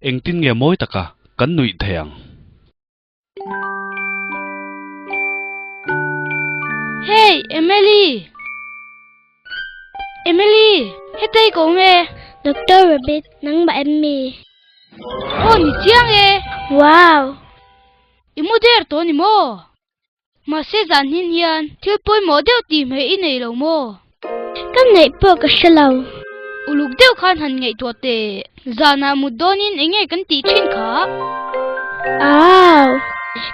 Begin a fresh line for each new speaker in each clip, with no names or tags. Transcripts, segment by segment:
Engtin nge mawi taka kan nuih thei ang?
Hey, Emily! Emily! Hetei ko awm e!
Doctor Rabbit, nangmah em mi?
Aw, ni chiang e!
Wow!
I mu der tawh ni maw? Mahse zan hin hian thil pawimawh deuh tih hmeh i nei lo maw?
Ka ngaih pawh ka hre lo.
Uluk deuh khan han ngaihtuah teh. Zanah mut dawnin eng nge kan tih thin kha?
Au!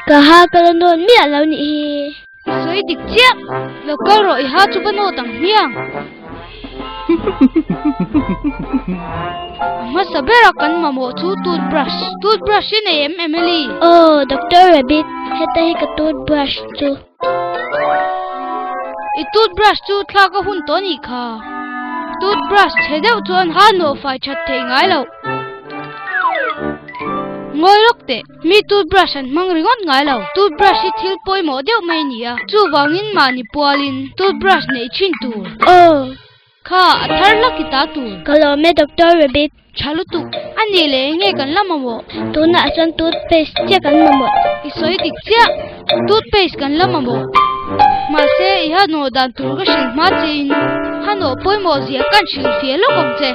Ka ha ka la nawn miah lo nih hi.
Sawi dik chiah! Lo kal rawh i ha chu va nawt ang hmiang. A hmasa bera kan mamawh chu toothbrush. Toothbrush i nei em Emily?
Aw, Doctor Rabbit, heta hi ka toothbrush chu.
I toothbrush chu thlak a hun tawh nih kha. Toothbrush chhe deuh chuan ha nawh fai that theih ngai loh. Ngawi lawk teh, mi toothbrush an hmang ringawt ngai lo. Toothbrush hi thil pawimawh deuh mai a ni a, chuvangin mahni pualin toothbrush neih thin tur.
Aw.
Kha, a thar hlak i ta tur.
Ka lawm e Doctor Rabbit.
Tha lutuk. A nih leh eng nge kan la mamawh?
Tunah chuan toothpaste chiah kan mamawh.
I sawi dik chiah. Toothpaste kan la mamawh. Mahse, i ha nawh dan tur ka hrilh hma chiin ha nawh pawimawh zia kan hrilh fia lawk ang che.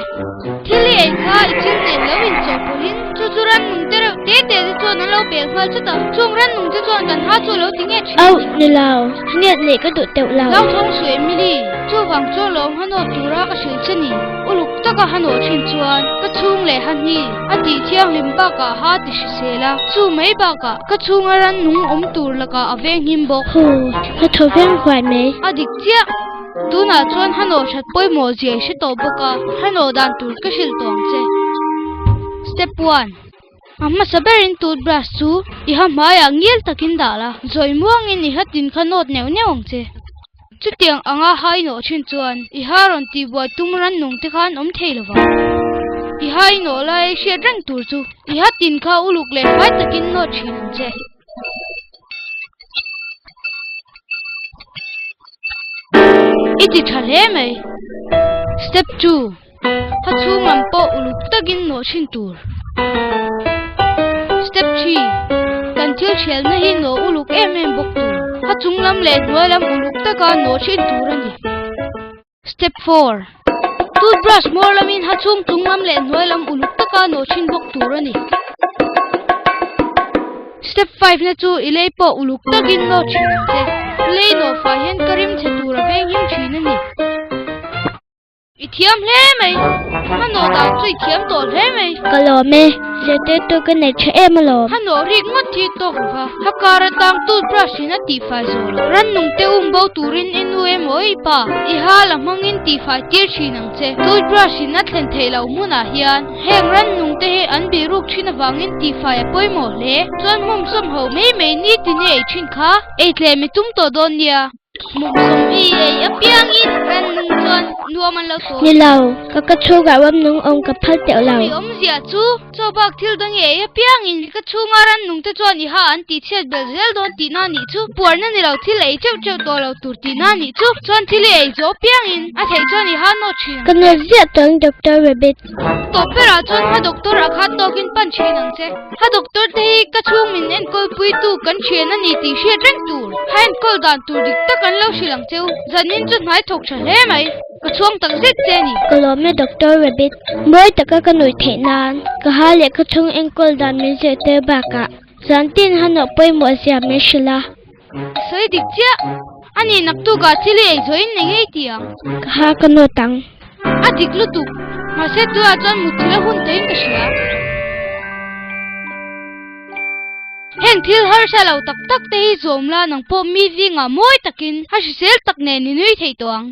Thil i ei kha i thil nen lo inchawhpawlhin chu chu rannung te reuh te te te chuan an lo bel nghal chut a. Chung rannung te chuan kan ha chu a lo ti nge thin a ni.
Auh, ni lo. Ngiat neih ka duh teuh lo.
Hlauthawng suh Emily, chuvang chu alawm ha nawt tura ka hrilh che ni. Uluk taka ha nawh thin chuan ka chhung leh ha hni a tih thianghlim bakah ha ti hrisel a, chu mai bakah ka chhunga rannung awm tur lakah a veng him bawk.
Hu, ka thaw veng huai mai.
A dik chiah. Tunah chuan ha nawh that pawimawh zia i hre tawh bawk a, ha nawh dan tur ka hrilh tawh ang che. Step one. A hmasa berin toothbrush chu i ha hmaiah ngil takin dah la, zawi muangin i ha tin kha nawt neuh neuh ang che. Chutiang anga ha i nawh thin chuan i ha rawn tihbuai tum rannung te khan awm thei lo vang. I ha i nawh lai hriat reng tur chu i ha tin kha uluk leh fai takin nawt thin ang che. I ti tha hle mai. Step 2. Ha chhung lam pawh uluk takin nawh thin tur. Step 3. Kan thil thialna hi nawh uluk em em bawk tur. Ha chung lam leh hnuai lam uluk taka nawh thin tur a ni. Step 4. Toothbrush hmawr lamin ha chhung chung lam leh hnuai lam uluk taka nawh thin bawk tur a ni. Step 5 na chu i lei pawh uluk takin nawh thin ang che. Lei nawh fah hian ka rim chhe tur a veng him thin a ni. I thiam hle mai. Hmanawh dan chu i thiam tawh hle mai.
Ka lawm e, zirtirtu ka nei tha em alawm.
Hmanawh rik ngawt hi tawk lo va, ha kar atang toothbrush in a tihfai zawh lo. Rannung te um bo turin i nu emaw i pa, i ha la hmangin tihfai tir thin ang che. Toothbrush in a thlen theih loh hmunah hian heng rannung te hi an bihruk thin avangin tihfai a pawimawh hle. Chuan hmawmsawm ho mai mai nitin i ei thin kha ei tlem i tum tawh dawn nia. Mawmsawm i ei apiangin rannung chuan nuam an lo tawn.
Ni lo, ka ka chhungah ramnung awm ka phal teuh lo.
Chumi awmzia chu chaw bak thil dang i ei apiangin ka chhunga rannung te chuan i ha an tih chhiat belh zel dawn tihna nih chu. Puarna ni lo thil ei teuh teuh tawh lo tur tihna nih chu. Chuan thil i ei zawh apiangin a theih chuan i ha nawt thin ang
Ka
che.
nawt ziah tawh ang Doctor Rabbit.
Tawp berah chuan ha doctor a khat tawkin pan thin ang che. Ha doctor te hi ka chhung min enkawl puitu kan thian a ni tih hriat reng tur. Ha enkawl dan tur dik tak an lo hrilh ang cheu. Zanin chu hnai thawk tha hle mai. Ka chhuang tak zet che a ni.
Ka lawm e Doctor Rabbit. Mawi taka ka nuih theih nan ka ha leh ka chhung enkawl dan min zirtir bakah zantin ha nawh pawimawh zia min hrilh a.
Sawi dik chiah. A nih naktukah thil i ei zawh in nei ngei ti ang.
Ka ha ka nawt ang.
A dik lutuk. Mahse tunah chuan mutthilh a hun tawhin ka hria. Heng thil harsa lo tak tak te hi zawm la nang pawh mi zingah mawi takin a hrisel tak nen i nui thei tawh ang.